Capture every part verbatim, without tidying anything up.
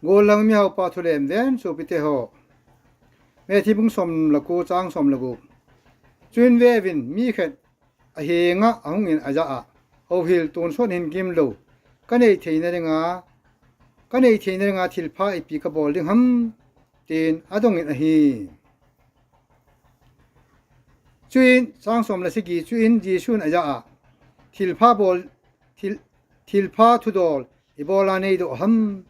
Golhang mihaopa thulem ven sopite ho. Matthew bung som le ko chang som le gup. Chuin veuvin, mi khat ahenga ahungin ajah a, Houhil, tonsot hin kimlou, kanei theina dinga, kanei theina dinga thilpha ipi kabol ding ham, tin adongin ahi. Chuin, chang som le sagi, chuin Jesu'n ajah a, thilpha bol, thil, thilpha thudol ibola neidoh ham?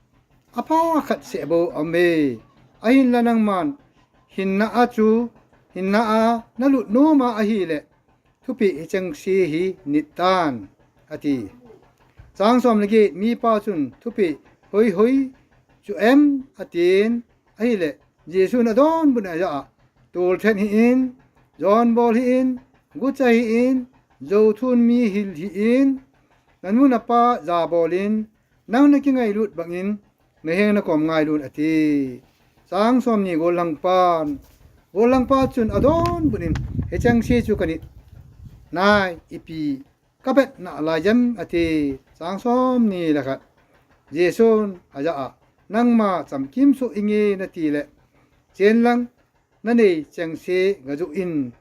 Apha khat seh bou aume. Ahinla nangman hinna a chu, hinna a nalut noma ahile, thupeh hichengse hi nit tan, ati. Chang som le get, mipa chun, Thupeh hoihoi chu em? atin. Ahile, Jesu'n adonbut in ajah a, Tolthat hih in, jon bol hih in, gucha hih in, jou thun mi hil hih in, nanu napa jabolin, nang nakingailut bangin, nahenga nakom ngailun, ati. Chang somni, golhangpan, golhangpa chun adonbut in, Hichengse chu kanit nai, ipi kavet nalai jem, ati. Chang somni le khat, Jesu'n ajah a, Nangma chamkim soh inge natile, chenlang nanei chengse gajoh in,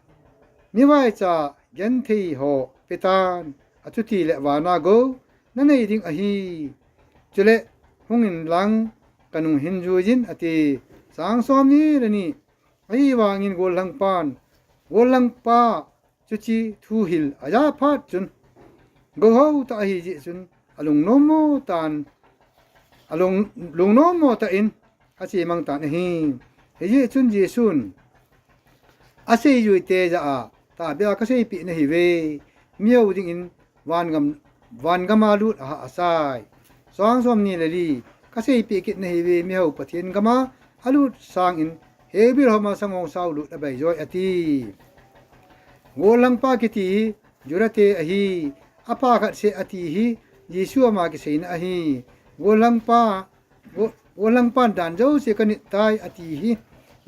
mivaicha genthei ho petan, achutile vana gou nanei ding ahi. Chule hungin lang kanung hin juiyin, ati. Chang somni le ni, Ahivangin golhangpan, golhangpa chuche thu hil aja phat chun, gouhou tah ahijeh chun, alungnommo tan, alung, lungnommo tah in achemang tan ahi. Hijeh chun Jesu'n, Aseijuite jah a, tahbeh a kaseipeh nahiuve, mihou dingin vangam, vangama lut ahahsai. Chang somni le li, Kaseipeh kit nahiuve, mihou Pathen gama alut sangin, heubil homa sangongsao lut abeijoi, ati. Golhangpa kiti hi Judate ahi. Apha khat seh ati hi Jesu ama kiseina ahi. Golhangpa, go, golhangpan dan jouse kanit tai ati hi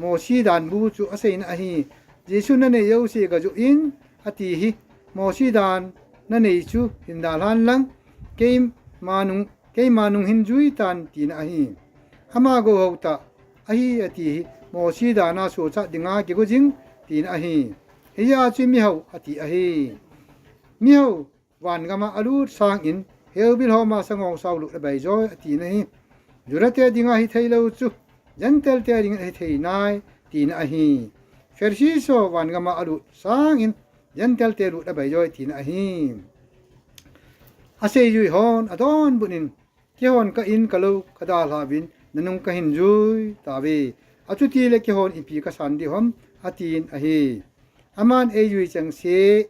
Mosi danbu chu aseina ahi. Jesu'n nanei jouse gajoh in ati hi Mosi dan nanei chu hin dalhan lang, keima nung, keima nung hin jui tan tina ahi. Ama gouhou tah ahi ati hi Mosi dana sochat dinga kigo jing tina ahi. Hijeh a chu mihou ati ahi. Mihou vangama alut sangin, heubil homa sangongsao lut abeijoi atina ahi. Judate dinga hitheilou chu, Gentile te dingin ahithei nai, tina ahi. Pharisee ho vangama alut sangin, Gentile te lut abeijoi, tina ahi. Aseijui hon adonbut in, Keihon ka in kalou kadalhauvin, nanung kahin jui tauve. Achutile keihon ipi kasan diu ham, atin ahi. Aman eijui chengse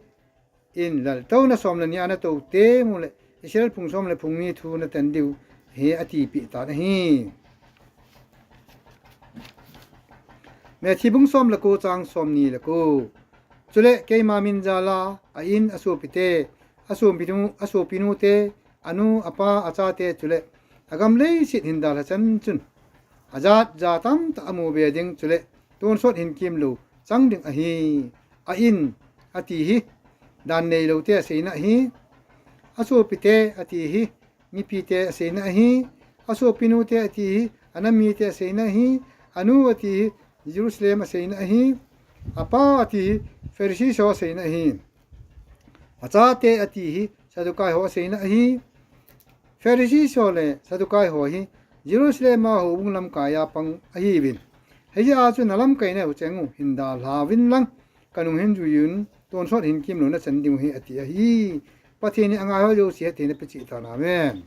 in laltouna som le ni a natoute uleh, Israel phung som le phung ni thu natan diu ahi, atipeh tan ahi. Matthew bung som le ko chang somni le ko. Chule keima min jala a in asopite, asopinu, asopinute, anu, apa, achate chule agam leiset hin dalha chan chun, ajat ja tamtah amu be ding chule tonsot hin kimlou chang ding ahi. A in ati hi dan neiloute aseina ahi. Asopite ati hi mipite aseina ahi. Asopinute ati hi anamite aseina ahi. Anu ati hi Jerusalem aseina ahi. Apa ati hi Pharisee ho aseina ahi. Achate ati hi Sadducee ho aseina ahi. Pharisee ho le Sadducee ho hi Jerusalem a houbung lamkaiya pang ahiuvin, hijeh a chu nalamkaina u cheng u hin dalhauvin lang, kanung hin juiyun, tonsot hin kimlou nachan diu ahi, ati ahi. Pathen in angaiho jouse hetthei na peh cheh tan, amen.